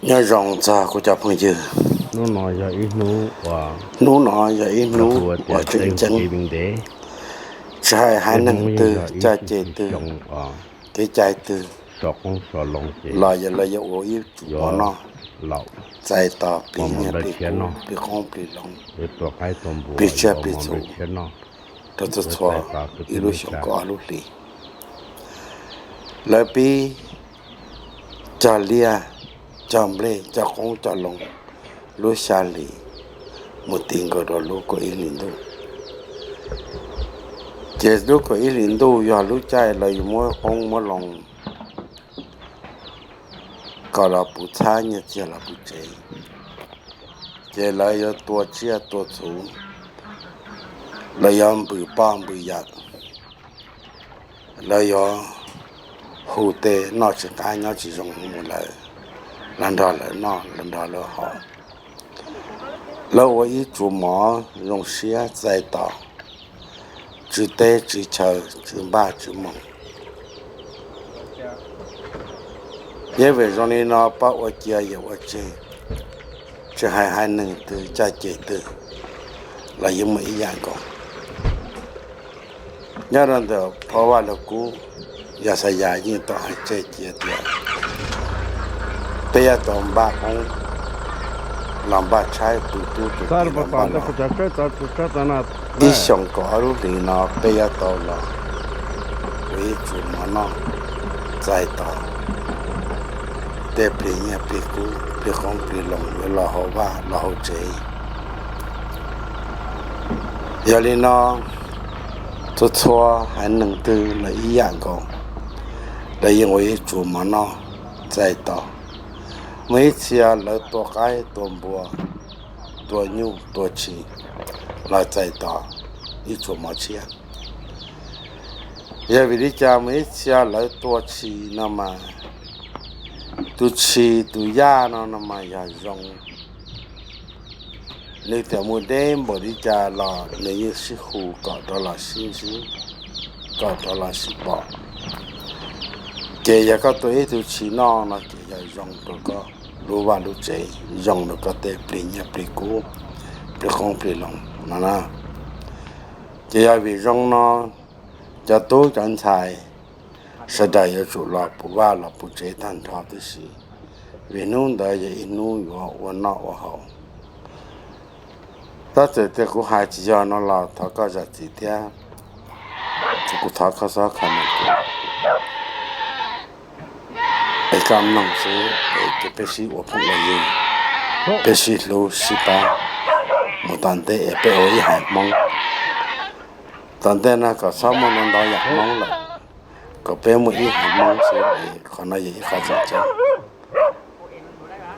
Nyob zoo txog kuv cov phooj ywg. Hnub no yog ib hnub uas tseem ceeb, tsis hais haiv neeg twg, caj ces twg, kev cai twg los yog lawv yuav ua ib tsum mov noj, txais tos plig nyiaj plig kub, plig qoob plig loo, plig tsiaj plig txhu rau txhua txhua ib lub xyoo kaum ob lub hlis. Lawv pib cog liaj, cog nplej, cog qoob cog loo lub xya hlis mus ti nkaus rau lub kaum ib hlis ntuj. Ces lub kaum ib hlis ntuj yog lub caij lawv yuav muab qoob muab loo kom los puv txhab nyiaj txiag los puv tsev. Ces lawv yuav tua tsiaj tua txhu, lawv yuav npws poj npws yawm, lawv yuav hu tej noj tsis qab nyob tsis zoo mus lawm, los nrog lawv noj los nrog lawv haus. Lawv ua ib tsum mov zoo siab txais tos tswv teb tswv chaw, tswv npaj tswv moos. Yog vim zoo li no pab ua cia yawm ua tseg, tsis hais haiv neeg twg, caj ces twg, los yeej muaj ib yam nkaus. Nyob rau ntawm phau Vaj Lug Kub, yog Xayas yeej tau hais tseg cia tias peb yuav tau npaj qoob los npaj tshaib, tu tub tu kiv los npaj los. Ib xyoos kaum ob lub hlis no peb yuav tau los ua ib tsum mov noj, txais tos tej plig nyiaj plig kub, plig qoob plig loo yuav los hauv vaj los hauv tsev. Yog li no, txhua txhua haiv neeg twg los ib yam nkaus, lawv yeej ua ib tsum mov noj, txais tos. Muaj ib txhia lawv tua qaib tua npua, tua nyuj tua tshis los txais tos ib tsum mov tshiab. Yog vim li cas muaj ib txhia lawv tua tshis no mas, tus tshis tus yaj no no mas yog zoo, nws tias mus deb npaum li cas los nws yeej sib hu kom rov los sib ntsib, kom rov los sib pom. Ces yog koj tua ib tug tshis noj no ces yog zoo rau koj lub vaj lub tsev, zoo rau koj tej plig nyiaj plig kub, plig qoob plig loo no na. Ces yog vim zoo no, cov tub cov ntxhais sawv daws yuav tsum los puv vaj los puv tsev tag nrho tib si, vim hnub ntawd yog ib hnub yuav ua noj ua haus. Tab txawm tias kuv hais tsis yog no los thov koj zam txim thiab, kuv thov koj txhob comment kuv, es koj mloog xwb es ces peb sib ua phooj ua ywg, peb sib hlub sib pab mus tom ntej es peb ua ib haiv Hmoob. Tom ntej no kom txhob muaj ntau ntau yam Hmoob lawm, kom peb muaj ib haiv Hmoob xwb es qhov no yog ib qho tseem ceeb.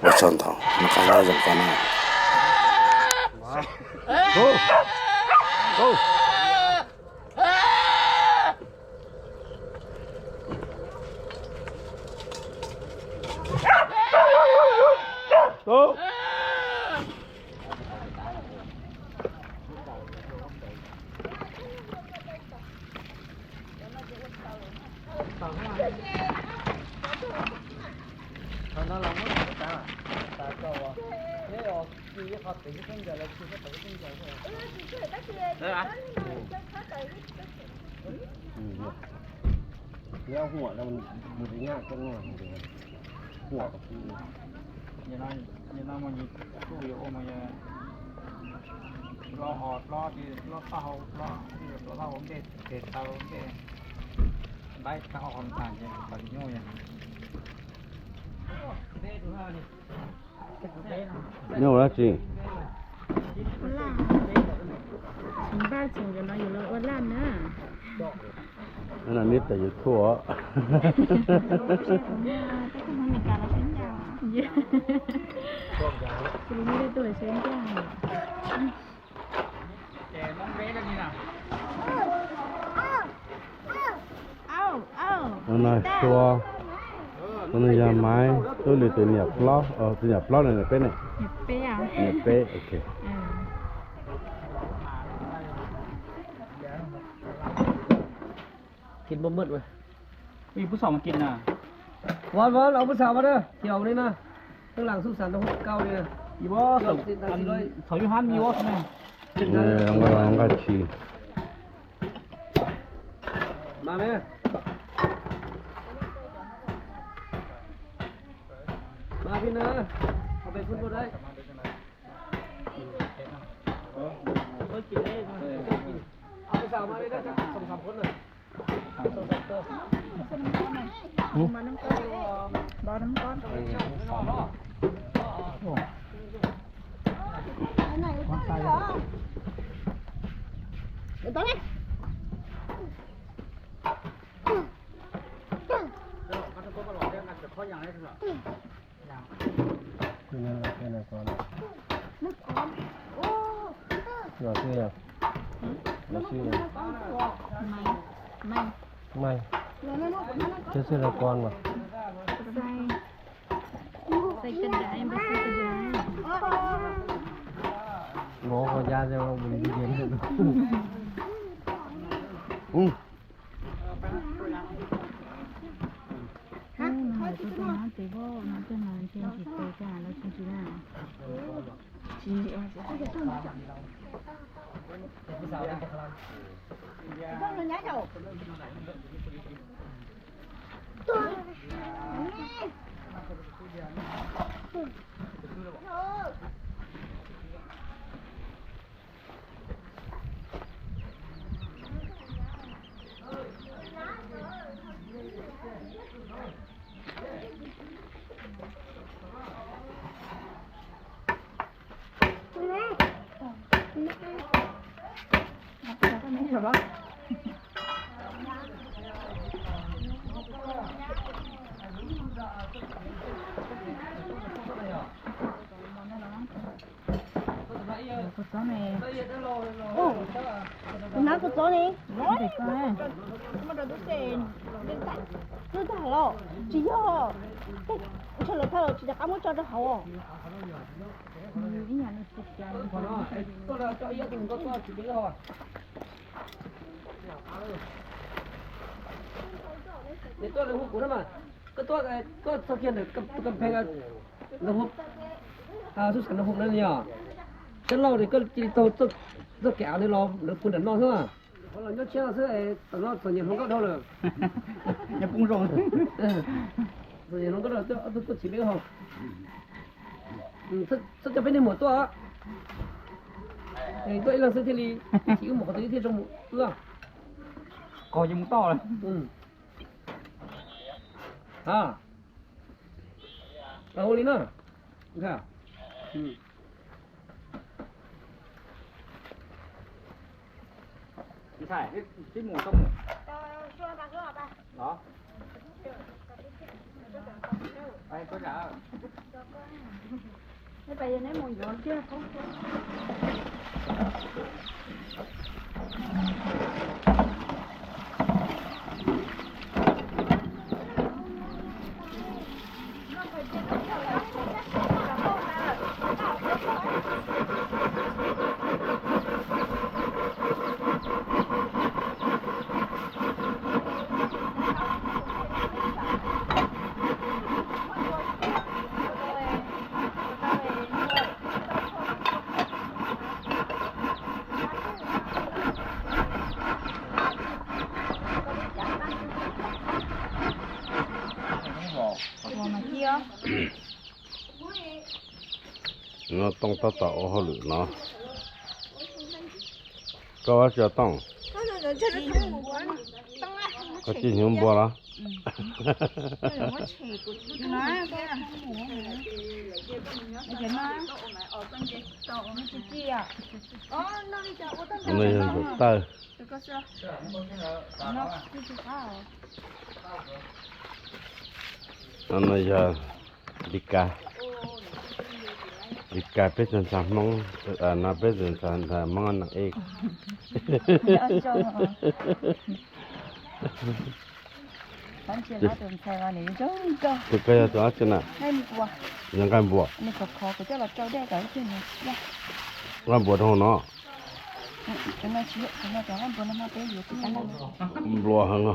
Ua tsaug ntau, noj qab nyob zoo koj na. Nim no mas yus kuj yuav ua mas yog hlob hos hlob, hlob taub hau hlob, hlob taub hau ntej, tes taw ntej, ntaib taub hau ntag ces kom nyuaj yog. Nyob ua dab tsi? Tsis npaj tseem yuav no yuav los ua laj na. Neb tawm YouTube. Tus no Sua, tus no yog Maiv, Tub Lis tus niam hlob, tus niam hlob no niam peb ne? Niam peb, ok. Vov, vov, los pub xav vov na, chiều đi na. Thawj laam xub xav nrog hub kauj li. Yus ob, thov yus hab yus ob ne. Nqa tshis. Los xwb, los xwb. Mas, mas. Thiab xwb los kon mas. Xay kab daiv, npawg xay kab daiv. Mov qhov yaj zoo mus li ntawd. Kuv txob ne. Kuv nab kuv txob ne. Muab rau tub xej, twb tag los tsis yog, ntshe lawv thawj tsis rov qab muab tso rau hauv. Tuaj hu kuv na mas, koj tuaj txog kiag ntawm tus kam pheej, xub xav nrog hu na yog, sab laug es koj cia li taug txoj kev av ntawd los lawv pw nram no xwb. Qhov los nyob tshiab no xwb, tam no txom nyem hluas nkauj dhau lawm. Nyob poob zoo. Txom nyem hluas nkauj dhau, tuaj tsis peb hau. Txhob coj peb niag muam tuaj. Tuaj ib leeg xwb thiaj li, ib wb mus qhov twg thiaj zoo mus wb. Qog yeej mus toj lawm. Ha, ua li na. Ntxhais, peb mus tau mus. No Tooj tab tom ua hauj lwm no. Koj ua tsi Tooj? Koj ci hnyuv npua los? No yog ntxuav tawj. No yog li kas, li kas peb txog ntxhais Hmoob, no peb txog ntxhais Hmoob neeg ej. Tus koj yog tus dab tsi na? Yog nqaij npua. Nqaij npua rau no. Nplua heev os.